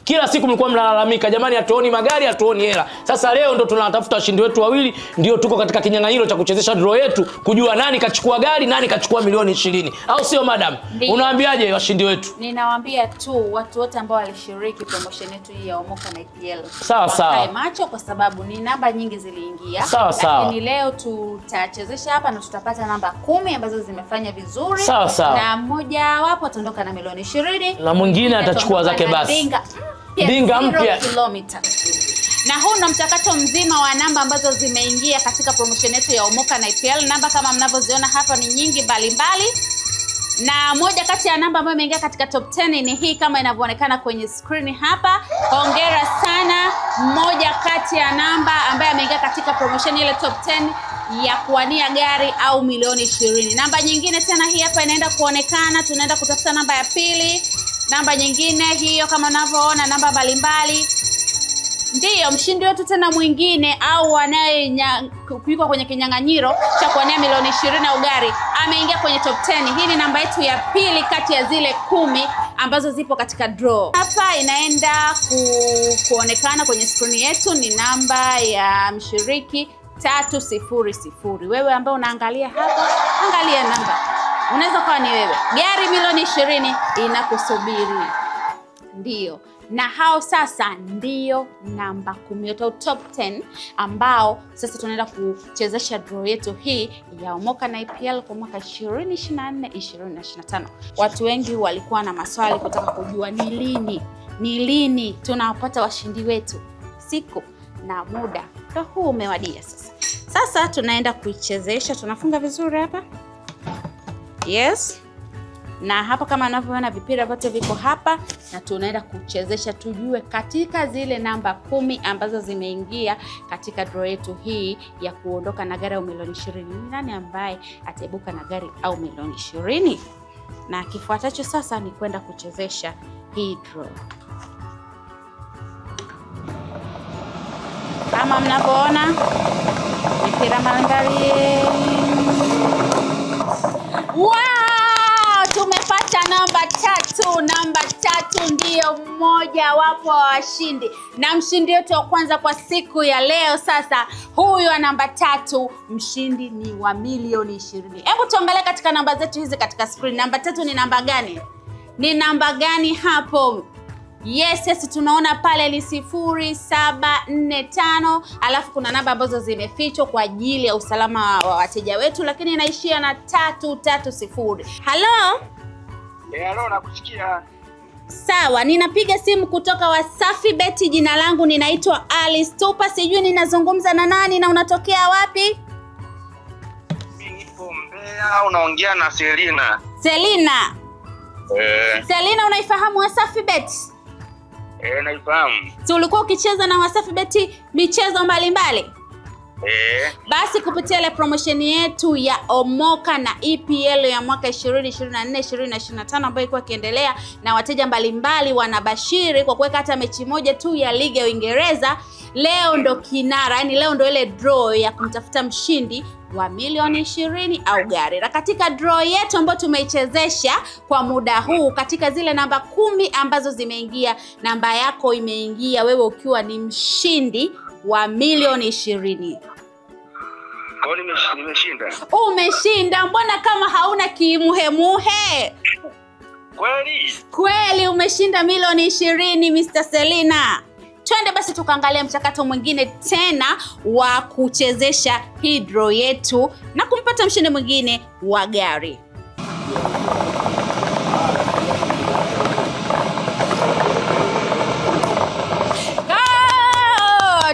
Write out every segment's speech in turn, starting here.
Kila siku mlikuwa mnalalamika, jamani, hatuoni magari, hatuoni hela. Sasa leo ndo tunatafuta washindi wetu wawili, ndio tuko katika kinyang'anyiro cha kuchezesha draw yetu kujua nani kachukua gari, nani kachukua milioni 20. Au sio madam? Unawaambiaje washindi wetu? Ninawaambia tu watu wote ambao walishiriki promotion yetu hii ya Omoka na EPL. Sawa sawa. Macho kwa sababu ni namba nyingi ziliingia. Sawa sawa. Lakini leo tutachezesha hapa na tutapata namba 10 ambazo zimefanya vizuri. Sawa sawa. Na mmoja wapo ataondoka na milioni 20. Na mwingine atachukua zake basi. Dinga mpya. Kilomita. Na huu ndo mchakato mzima wa namba ambazo zimeingia katika promotion yetu ya Omoka na EPL. Namba kama mnavyoziona hapa ni nyingi mbalimbali. Na moja kati ya namba ambayo imeingia katika top 10 ni hii kama inavyoonekana kwenye screen hapa. Hongera sana, mmoja kati ya namba ambaye ameingia katika promotion ile top 10 ya kuwania gari au milioni 20. Namba nyingine tena hii hapa inaenda kuonekana, tunaenda kutafuta namba ya pili. Namba nyingine hiyo kama unavyoona, namba mbalimbali. Ndiyo, mshindi wetu tena mwingine au anayekuwa kwenye kinyang'anyiro cha kuwania milioni 20 au gari ameingia kwenye top 10. Hii ni namba yetu ya pili kati ya zile 10 ambazo zipo katika draw. Hapa inaenda kuonekana kwenye screen yetu ni namba ya mshiriki 300. Wewe ambaye unaangalia hapa, angalia namba. Unaweza kuwa ni wewe. Gari milioni 20 inakusubiri. Ndiyo. Na hao sasa ndiyo namba 10 au top 10 ambao sasa tunaenda kuchezesha draw yetu hii ya Omoka na EPL kwa mwaka 2024 2025. Watu wengi walikuwa na maswali kutaka kujua ni lini tunawapata washindi wetu, siku na muda. Ndio huu umewadia sasa. Sasa tunaenda kuichezesha, tunafunga vizuri hapa. Yes. Na hapa kama unavyoona vipira vyote viko hapa na tunaenda kuchezesha tujue katika zile namba 10 ambazo zimeingia katika draw yetu hii ya kuondoka na gari au milioni 20. Ni nani ambaye ataibuka na gari au milioni 20? Na kifuatacho sasa ni kwenda kuchezesha hii draw. Kama mnavyoona mipira mbalimbali. Wow! Tumepata namba 3. Namba 3 ndiyo mmoja wapo wa washindi. Na mshindi wetu wa kwanza kwa siku ya leo sasa, huyu wa namba 3, mshindi ni wa milioni 20. Hebu tuangalie katika namba zetu hizi katika screen. Namba 3 ni namba gani? Ni namba gani hapo? Yes, yes, tunaona pale ni 0745, alafu kuna namba ambazo zimefichwa kwa ajili ya usalama wa wateja wetu, lakini inaishia na 330. Hello? Hello, nakusikia. Sawa, ninapiga simu kutoka Wasafi Beti. Jina langu ninaitwa Alice Tupa. Sijui ninazungumza na nani na unatokea wapi? Mimi nipo Mbeya, unaongea na Selina. Selina. Selina, unaifahamu Wasafi Beti? Naifahamu. Si ulikuwa ukicheza na Wasafi Beti michezo mbalimbali? Basi kupitia ile promotion yetu ya Omoka na EPL ya mwaka 2024 2025 ambayo ilikuwa ikiendelea na wateja mbalimbali wanabashiri kwa kuweka hata mechi moja tu ya ligi ya Uingereza, leo ndo kinara, yani leo ndo ile draw ya kumtafuta mshindi wa milioni 20 au gari. Na katika draw yetu ambayo tumeichezesha kwa muda huu, katika zile namba 10 ambazo zimeingia, namba yako imeingia wewe ukiwa ni mshindi wa milioni 20. Kwa nini nimeshinda? Umeshinda, mbona kama hauna kimuhemuhe? Kweli? Kweli umeshinda milioni 20 Mr. Selina. Twende basi tukaangalia mchakato mwingine tena wa kuchezesha hii draw yetu na kumpata mshindi mwingine wa gari.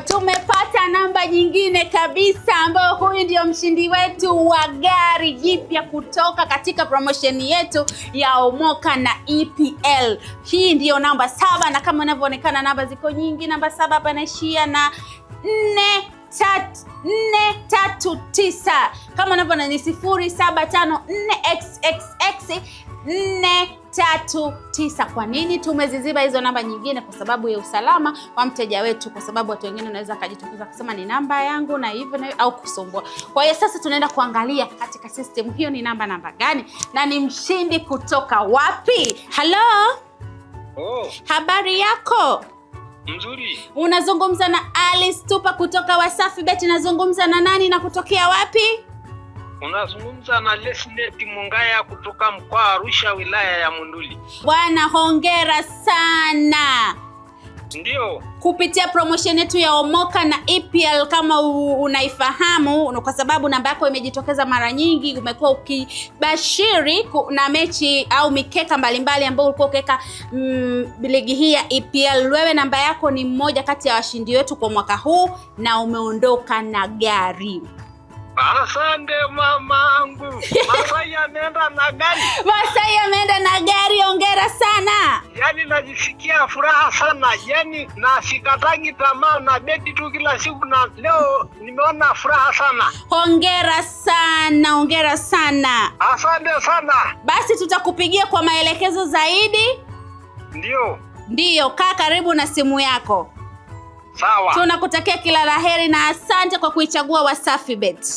Tumepata namba nyingine kabisa ambayo huyu ndio mshindi wetu wa gari jipya kutoka katika promotion yetu ya Omoka na EPL. Hii ndiyo namba 7 na kama inavyoonekana namba ziko nyingi. Namba 7 hapa inaishia na 439. Kama unavyoona ni 0754XXX 439. Kwa nini tumeziziba hizo namba nyingine? Kwa sababu ya usalama wa mteja wetu, kwa sababu watu wengine wanaweza kujitokeza kusema ni namba yangu na hivyo na hivyo au kusumbua. Kwa hiyo sasa tunaenda kuangalia katika system hiyo ni namba gani na ni mshindi kutoka wapi. Hello? Oh, Habari yako? mzuri. Unazungumza na Alice Tupa kutoka Wasafi Bet. Nazungumza na nani na kutokea wapi? Unazungumza na Lesnet Mungaya kutoka mkoa wa Arusha, wilaya ya Monduli. Bwana, hongera sana Ndio. kupitia promotion yetu ya Omoka na EPL kama unaifahamu, kwa sababu namba yako imejitokeza mara nyingi, umekuwa ukibashiri na mechi au mikeka mbalimbali ambayo ulikuwa ukiweka ligi hii ya EPL. Wewe namba yako ni mmoja kati ya washindi wetu kwa mwaka huu na umeondoka na gari. Asante mamangu. Masai ameenda na gari. Masai ameenda na gari, hongera sana. Yaani najisikia furaha sana, yaani na sikatagi tamaa na beti tu kila siku, na leo nimeona furaha sana. Hongera sana, hongera sana. Asante sana. Basi tutakupigia kwa maelekezo zaidi. Ndio, Ndiyo, kaa karibu na simu yako. sawa. Tunakutakia kila la heri na asante kwa kuichagua Wasafi Bet.